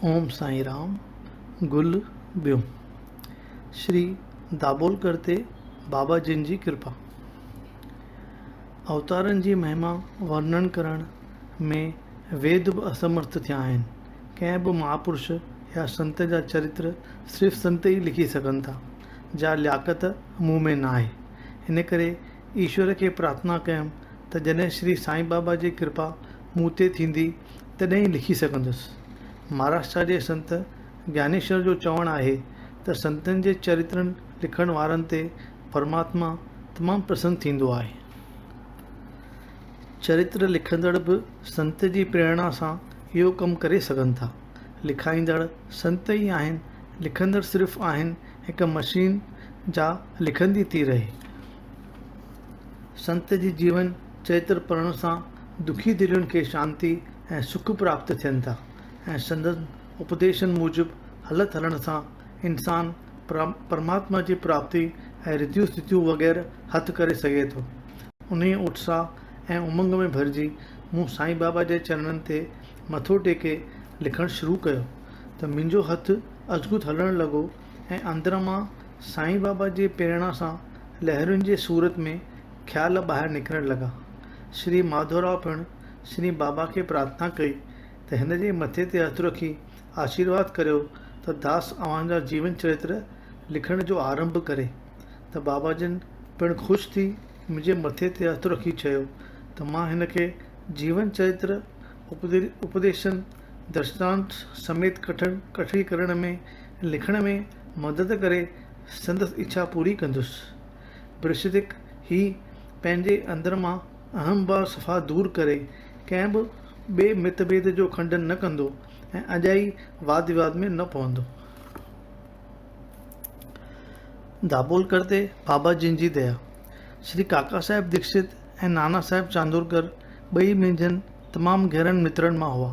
اوم سائين رام، گل ٻيون. شري دابولڪر تي بابا جن جي ڪرپا. اوتارن جي مهما ورنن ڪرڻ ۾ ويد به اسمرٿ ٿيا آهن. ڪنهن به مهاپرش يا سنت جا چرتر صرف سنت ئي لکي سگهن ٿا، جا لياقت مون ۾ ناهي. ان ڪري ايشور کي پرارٿنا ڪيم ته جڏهن شري سائين بابا جي ڪرپا مون تي ٿيندي تڏهن ئي لکي سگهندس. مهاراشٽرا جي سنت گيانيشور جو چوڻ آهي ته سنتن جي چرترن لکڻ وارن تي پرماتما تمام پرسن ٿيندو آهي. چرتر لکندڙ به سنت جي پريرڻا سان اهو ڪم ڪري سگهن ٿا. لکائيندڙ سنت ئي آهن، لکندڙ صرف آهن هڪ مشين جا لکندي ٿي رهي. سنت جي جيون چرتر پڙهڻ سان دکي دلين کي شانتي ۽ سک پراپت ٿين ٿا ۽ سندن اپديشن موجب هلت هلڻ سان انسان پرماتما جي پراپتي ۽ رڌيون سڌيون وغيره هٿ ڪري سگهي ٿو. انهيء اتساهه ۽ امنگ ۾ ڀرجي مون سائين بابا جي چرڻن تي مٿو ٽيڪي لکڻ شروع ڪيو ته منهنجو هٿ ازخود هلڻ لڳو ۽ اندر مان سائين بابا جي پريرڻا سان لهرن جي صورت ۾ خيال ٻاهر نڪرڻ لڳا. شري ماڌوراء پڻ شري بابا کي پرارٿنا ڪئي ته هن جي مٿي تي هٿ رکي آشيرواد ڪريو ته داس اوهان جا جيون چرتر لکڻ جو آرنڀ ڪري ته بابا جن پڻ خوش ٿي منهنجي مٿي تي هٿ رکي چيو ته مان هن کي جيون چرتر اپديشن درشٽانت سميت ڪٺي ڪرڻ ۾ لکڻ ۾ مدد ڪري سندس اڇا پوري ڪندس. برشتڪ هي پنهنجي اندر مان اهم ڀاء صفا دور ڪري ڪنهن به ٻئي متڀيد جو کنڊن نه ڪندو ۽ اجائي واد وواد ۾ نه پوندو. دابولڪر تي بابا جن جي ديا. شري ڪاڪا صاحب ديڪشت ۽ نانا صاحب چاندورڪر ٻئي منهنجن تمام گهرن مترن مان هئا،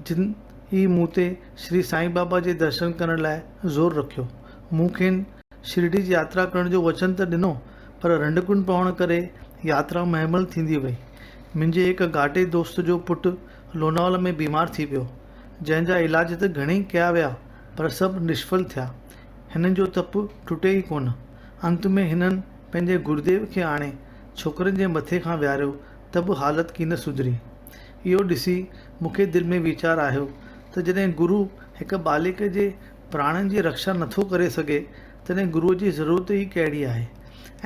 جن ئي مون تي شري سائين بابا جي درشن ڪرڻ لاء زور رکيو. مون کين شرڊي جي ياترا ڪرڻ جو وچن ته ڏنو، پر رنڊڪن پوڻ ڪري ياترا مهمل ٿيندي وئي. منهنجي هڪ گهاٽي دوست جو پٽ لوناول ۾ بيمار ٿي پيو، جنهن جا علاج ته گهڻيئي ڪيا ويا، پر سڀ نشڦل ٿيا. هنن جو تپ ٽٽي ئي ڪونه. انت ۾ هنن پنهنجي گرديو کي آڻي ڇوڪرن جي مٿي کان ويهاريو ته به حالت ڪين سڌري. اهو ڏسي مون کي دل ۾ ويچار آيو ته جڏهن گرو هڪ ٻالڪ جي پراڻن جي رڪشا نٿو ڪري سگهي تڏهن گروء جي ضرورت ئي ڪهڙي آهي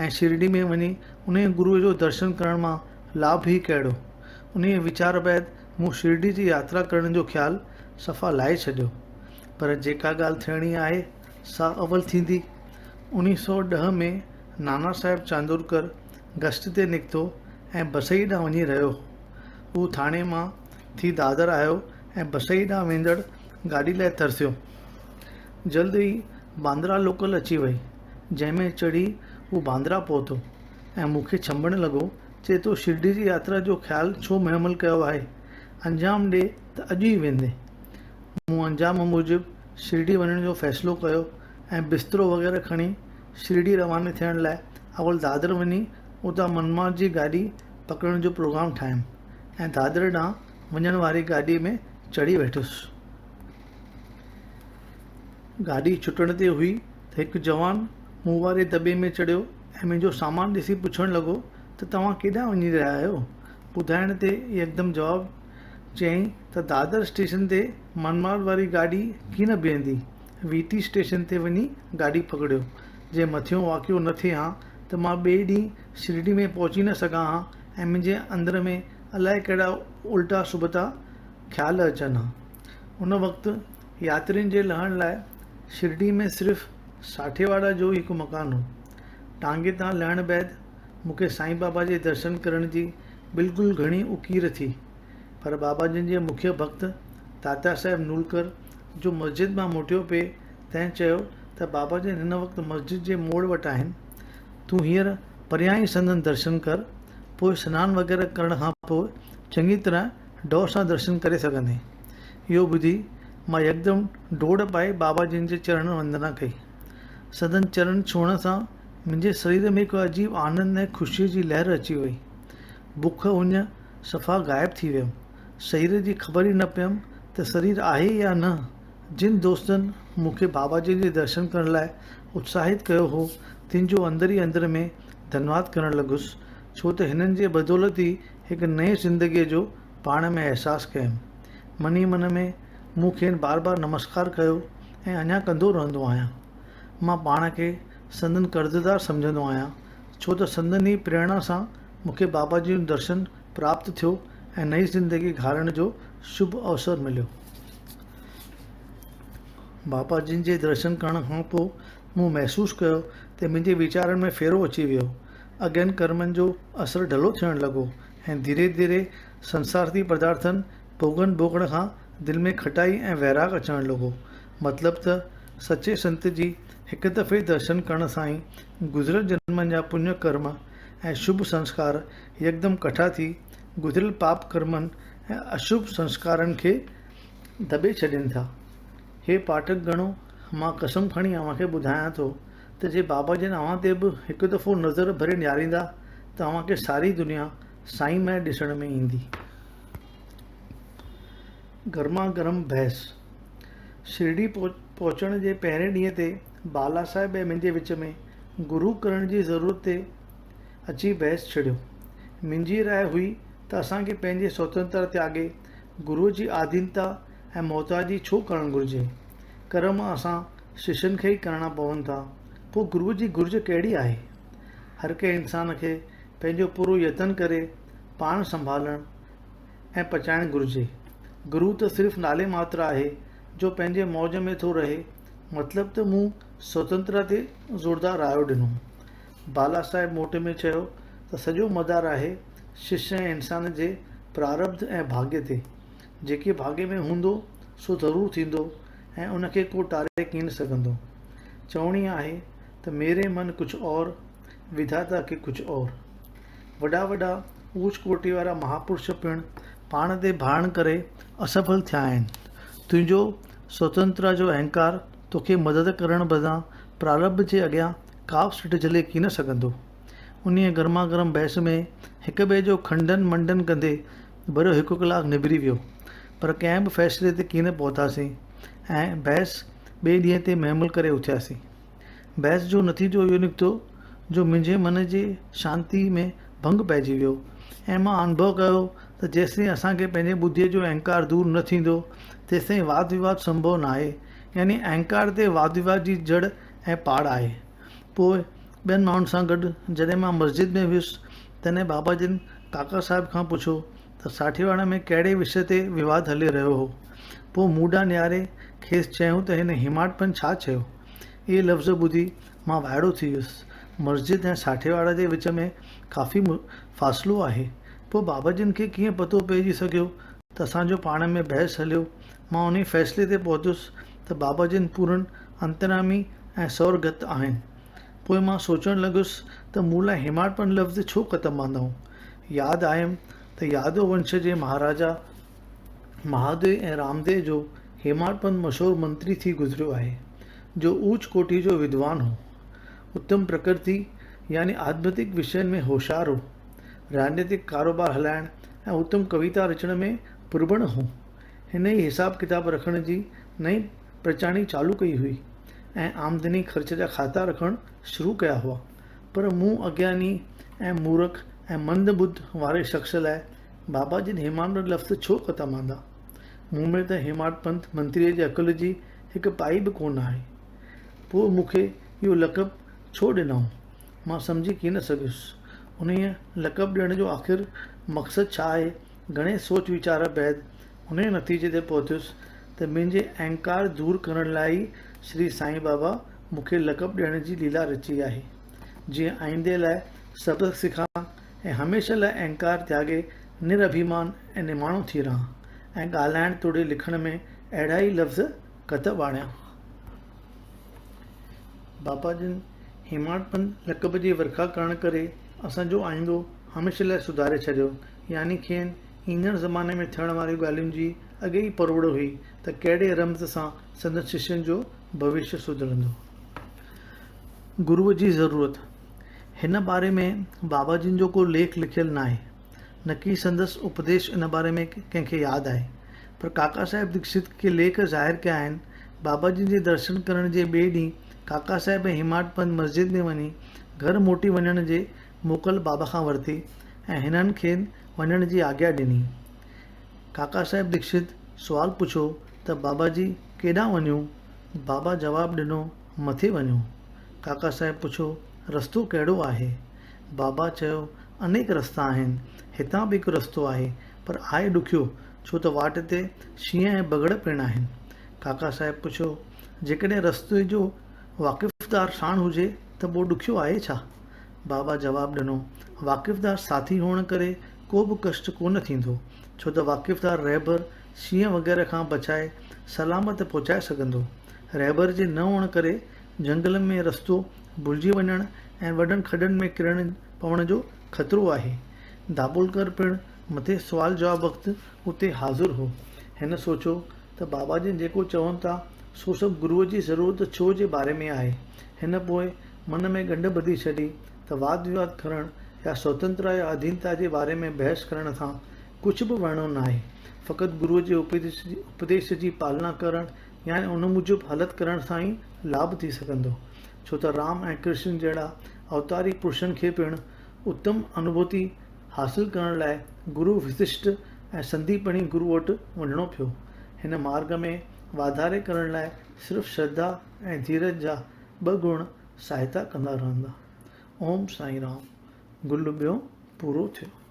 ۽ شرڊي ۾ وڃي انهيء گروء جو درشن ڪرڻ مان لاڀ ئي ڪهڙو؟ انهيء ويچار بعد مون شرڊي جي ياترا ڪرڻ جو خيال صفا لاهي ڇڏيو. پر جيڪا ڳالهه ٿيڻي آهي سا اول ٿيندي. اوڻيهه سئو ڏهه ۾ نانا صاحب چاندورڪر گشت تي نڪتو ۽ بسئي ڏانهن وڃي رهيو هو. هو ٿاڻي مان ٿي دادر آيو ۽ بسئي ڏانهن ويندڙ گاڏي لاء ترسيو. جلد ئي باندرا لوڪل اچي وئي، جنهن ۾ چڙهي هو باندرا پهتو ۽ مون کي ڇنڀڻ لڳو، چي تو شرڊي جي ياترا جو خيال ڇو مهمل ڪيو آهي؟ انجام ڏي ته اڄ ئي ويندين. مون انجام موجب شرڊي وڃڻ جو فيصلو ڪيو ۽ بسترو وغيره کڻي شرڊي رواني ٿيڻ لاء اول دادر وڃي اتان منماد جي گاڏي پڪڙڻ جو پروگرام ٺاهيم ۽ دادر ڏانهن وڃڻ واري گاڏيء ۾ چڙهي ويٺس. گاڏي ڇٽڻ تي هئي ته هڪ جوان مون واري دٻي ۾ چڙهيو ۽ منهنجو سامان ڏسي پڇڻ لڳو ته توهان ڪيڏانهن وڃي رهيا آهيو؟ ٻڌائڻ تي يڪدم جواب چيائين ته دادر اسٽيشن تي منماڊ واري گاڏي ڪين بيهندي، وي ٽي اسٽيشن تي وڃي گاڏي پڪڙيو. جي مٿيون واقعو نه ٿئي هان ته مان ٻئي ڏينهن شرڊي ۾ پهچي نه سگهان ها ۽ منهنجي اندر ۾ الائي ڪهڙا الٽا سبتا خيال اچن ها. ان وقت ياترين جي لهڻ لاء شرڊي ۾ صرف ساٺيواڙا جو ئي هڪ مڪان هو. ٽانگي تان لهڻ بعد مون کي سائين بابا جي درشن ڪرڻ جي بلڪل گهڻي اڪير ٿي. پر بابا جن جي مکيه ڀڳت تاتيا صاحب نولڪر جو مسجد مان موٽيو پئي تنهن چيو ته بابا جن هن وقت مسجد جي موڙ وٽ آهن. تون هينئر پريان ئي سندن درشن ڪر، پوء سنان وغيره ڪرڻ کان پوء چڱي طرح ڍؤ سان درشن ڪري سگهندين. اهو ٻڌي مان يڪدم ڊوڙ پائي بابا جن جي چرڻ وندنا ڪئي. سندن چرڻ ڇهڻ سان منهنجي سرير ۾ هڪ عجيب آنند ۽ خوشيء جي لهر اچي وئي. بک اڃ صفا غائب ٿي ويم. سرير جي خبر ئي نه پيم ته سرير آهي يا نه. جن دوستن مون کي بابا جن جي درشن ڪرڻ لاء اتساهت ڪيو هو، تن جو اندر ئي اندر ۾ ڌنواد ڪرڻ لڳس، ڇو ته هنن جي بدولت ئي هڪ نئين زندگيء جو پاڻ ۾ احساس ڪيم. من ئي من ۾ مون کين بار بار نمسڪار ڪيو ۽ اڃا ڪندو رهندو آهيان. مان پاڻ کي سندن قرضدار سمجهندو آهيان، ڇو ته سندن ئي پريرڻا سان مون کي بابا جن جو درشن پراپت ٿيو ۽ نئين زندگي گهارڻ جو شڀ اوسر مليو. بابا جن جي درشن ڪرڻ کان پوء مون محسوس ڪيو ته منهنجي ويچارن ۾ ڦيرو اچي ويو. اڳين ڪرمن جو اثر ڍلو ٿيڻ لڳو ۽ ڌيري ڌيري سنسارتي پدارٿن، ڀوڳن ڀوڳڻ کان دل ۾ کٽائي ۽ ويراڳ اچڻ لڳو. مطلب ته سچي سنت جي هڪ دفعي درشن ڪرڻ سان ئي گذريل جنمن جا پڃ ڪرم ۽ شڀ سنسڪار يڪدم ڪٺا ٿي گذريل پاپ ڪرمن ۽ اشڀ سنسڪارن کي دٻي ڇڏين ٿا. هي پاٺڪ گڻو، مان قسم کڻي اوهان کي ٻڌايان ٿو ته جي بابا جن اوهان تي به هڪ دفعو نظر ڀري نهاريندا ته اوهان کي ساري دنيا سائين مئي ڏسڻ ۾ ايندي. گرما گرم بحث. شرڊي پهچڻ جي پهرين ڏينهن تي بالا صاحب ۽ منهنجي وچ ۾ گرو ڪرڻ جي ضرورت تي اچي بحث ڇڙيو. منهنجي راء هئي ته اسان کي پنهنجي سوتنترتا تياڳي گروء جي آڌينتا ۽ محتاجي ڇو ڪرڻ گهرجي؟ ڪرم اسان ششين کي ئي ڪرڻا پون ٿا، پوء گروء جي گهرج ڪهڙي آهي؟ هر ڪنهن انسان کي پنهنجو پورو يتن ڪري پاڻ سنڀالڻ ۽ پچائڻ گهرجي. گرو ته صرف نالي ماتر آهي، جو پنهنجي موج ۾ ٿو رهي. مطلب ته مون سوتنترتا تي زوردار رايو ڏنو. بالا صاحب موٽ ۾ چيو ته سڄو مدار آهي شش ۽ انسان جي پراربڌ ۽ ڀاڳي تي. جيڪي ڀاڳي ۾ هوندو سو ضرور ٿيندو ۽ ان کي ڪو ٽاري ڪين سگهندو. چوڻي آهي ته ميري من ڪجهه اور، وڌاتا ڪي ڪجهه اور. وڏا وڏا اوچ ڪوٽي وارا مهاپرش پڻ پاڻ تي ڀاڙڻ ڪري اسڦل ٿيا آهن. تنهنجو سوتنترا جو اهنڪار توکي مدد ڪرڻ بدران پراربڌ جي اڳيان ڪابه سٽ جهلي ڪين سگهندو. انهيء گرما گرم بحث ۾ هڪ ٻئي جو کنڊن منڊن ڪندي ڀريو هڪ ڪلاڪ نبري ويو، پر ڪنهن به فيصلي تي ڪين پهتاسين ۽ بحث ٻئي ڏينهن تي مهمل ڪري اٿياسين. بحث جو نتيجو اهو نڪتو جو منهنجي من جي شانتي ۾ ڀنگ پئجي ويو ۽ مان انڀو ڪيو ته جيستائين اسان کي پنهنجي ٻڌيء جو اهنڪار دور نه ٿيندو، تيستائين واد وواد سنڀو ناهي، يعني اهنڪار تي واد وواد جي جڙ ۽ پاڙ آهي. پوء ٻين ماڻهن سان گڏ جڏهن مان مسجد ۾ ويس، تڏهن بابا جن ڪاڪا صاحب کان پڇيو ته ساٺيواڙا ۾ ڪهڙي وشيه تي وواد هلي رهيو هو. پوء مون ڏانهن نهاري کيس چيائون ته هن هماٽپن ڇا چيو؟ اهي لفظ ٻڌي مان وائڙو ٿي ويس. مسجد ۽ ساٺيواڙا جي وچ ۾ ڪافي فاصلو آهي. پوء بابا جن کي ڪيئن پتو پئجي سگهيو ته اسان جو پاڻ ۾ بحث هليو. مان انهي فيصلي تي پهتس ته بابا جن پورن انتريامي ۽ سورگت آهن. پوء مان سوچڻ لڳس ته مون لاء هيماٽپن لفظ ڇو ڪتب آندائون؟ ياد آيم ته يادو ونش جي مهاراجا مهاديو ۽ رامديو جو هيماٽپن مشهور منتري ٿي گذريو آهي، جو اوچ ڪوٽي جو ودوان هو. اتم پرڪرتي يعني آڌمتڪ وشين ۾ هوشيار هو. راڄنيتڪ ڪاروبار هلائڻ ۽ اتم ڪويتا رچڻ ۾ پرٻڻ هو. هن ئي حساب ڪتاب رکڻ جي نئين پرچاڻي چالو ڪئي هئي ۽ آمدني خرچ جا کاتا رکڻ شروع ڪيا هئا پر مون اگياني ۽ مورک ۽ مند ٻڌ واري شخص لاء بابا جن هيمانڊ لفظ ڇو ڪتب آندا؟ مون ۾ ته هيمانڊ پنت منتريء جي عقل جي هڪ پائي به ڪونه آهي. پوء مون کي اهو لقب ڇو ڏنائون؟ مان سمجهي ڪين سگهيس. انهيء لقب ڏيڻ جو آخر مقصد ڇا آهي؟ گهڻي سوچ ويچار بعد انهيء نتيجي تي پهتس ته منهنجي اهنڪار دور ڪرڻ لاء ئي شري سائين بابا مون کي لقب ڏيڻ جي ليلا رچي آهي، جيئن آئيندي لاء سبق سکان ۽ هميشه لاء اهنڪار تياڳي نراڀيمان ۽ نماڻو ٿي رهان ۽ ڳالهائڻ توڙي لکڻ ۾ اهڙا ئي لفظ ڪتب آڻيان. بابا جن هيماٽپنت لقب جي ورکا ڪرڻ ڪري اسان جو آئيندو هميشه لاء سڌاري ڇڏيو، يعني کين ايندڙ زماني ۾ ٿيڻ وارين ڳالهين جي اڳي ئي پروڙ هئي ته ڪهڙي رمز سان سندن ششين جو ڀوشيه سڌرندو. گروء جي ضرورت، هن باري ۾ بابا جن جو ڪو ليک لکيل ناهي، نڪي سندس اپديش ان باري ۾ ڪنهن کي ياد آهي، پر ڪاڪا صاحب ديڪشت ڪي ليک ظاهر ڪيا آهن. بابا جن جي درشن ڪرڻ جي ٻئي ڏينهن ڪاڪا صاحب ۽ هيماٽ پنت مسجد ۾ وڃي گهر موٽي وڃڻ جي موڪل بابا کان ورتي ۽ هنن کين وڃڻ جي آگيا ڏني. ڪاڪا صاحب ديڪشت سوال پڇيو ته بابا جي ڪيڏانهن وڃون؟ بابا جواب ڏنو مٿي وڃو. ڪاڪا صاحب پڇيو رستو ڪهڙو آهي؟ بابا چيو انيڪ رستا آهن، هتان به هڪ رستو آهي پر آهي ڏکيو ڇو ته واٽ تي شينهن ۽ بگهڙ پڻ آهن. ڪاڪا صاحب پڇيو جيڪڏهن رستي جو واقفدار ساڻ هجي ته پوء ڏکيو آهي ڇا؟ بابا جواب ڏنو، واقفدار ساٿي هئڻ ڪري ڪو به ڪشٽ ڪو نه ٿيندو، ڇو ته واقفدار رهبر شينهن وغيره کان بچائي سلامت پهچائي سگهندو. رهبر جي نه هئڻ ڪري جهنگل ۾ رستو ڀلجي وڃڻ ۽ وڏن کڏن ۾ ڪرڻ پوڻ جو خطرو آهي. دابولڪر پڻ مٿي سوال جواب وقت اتي حاضر هو. هن سوچيو ته بابا جن جيڪو چون ٿا سو سڀ گروء جي ضرورت ڇو جي باري ۾ آهي. هن پوء من ۾ ڳنڍ ٻڌي ڇڏي ته واد وواد ڪرڻ يا سوتنترا يا اڌينتا جي باري ۾ بحث ڪرڻ سان ڪجهه به وڻڻو ناهي. فقط گروء جي اپديش جي پالنا ڪرڻ يعني ان موجب هلت ڪرڻ سان ئي لاڀ ٿي سگهندو. ڇو ته رام ۽ ڪرشن جهڙا اوتاري پرشن کي پڻ اتم انوڀوتي حاصل ڪرڻ لاء گرو وسشٽ ۽ سنديپڻي گرو وٽ وڃڻو پيو. هن مارڳ ۾ واڌاري ڪرڻ لاء صرف شرڌا ۽ ڌيرج جا ٻه گڻ سهائتا ڪندا رهندا. اوم سائين رام. گل ٻيو پورو ٿيو.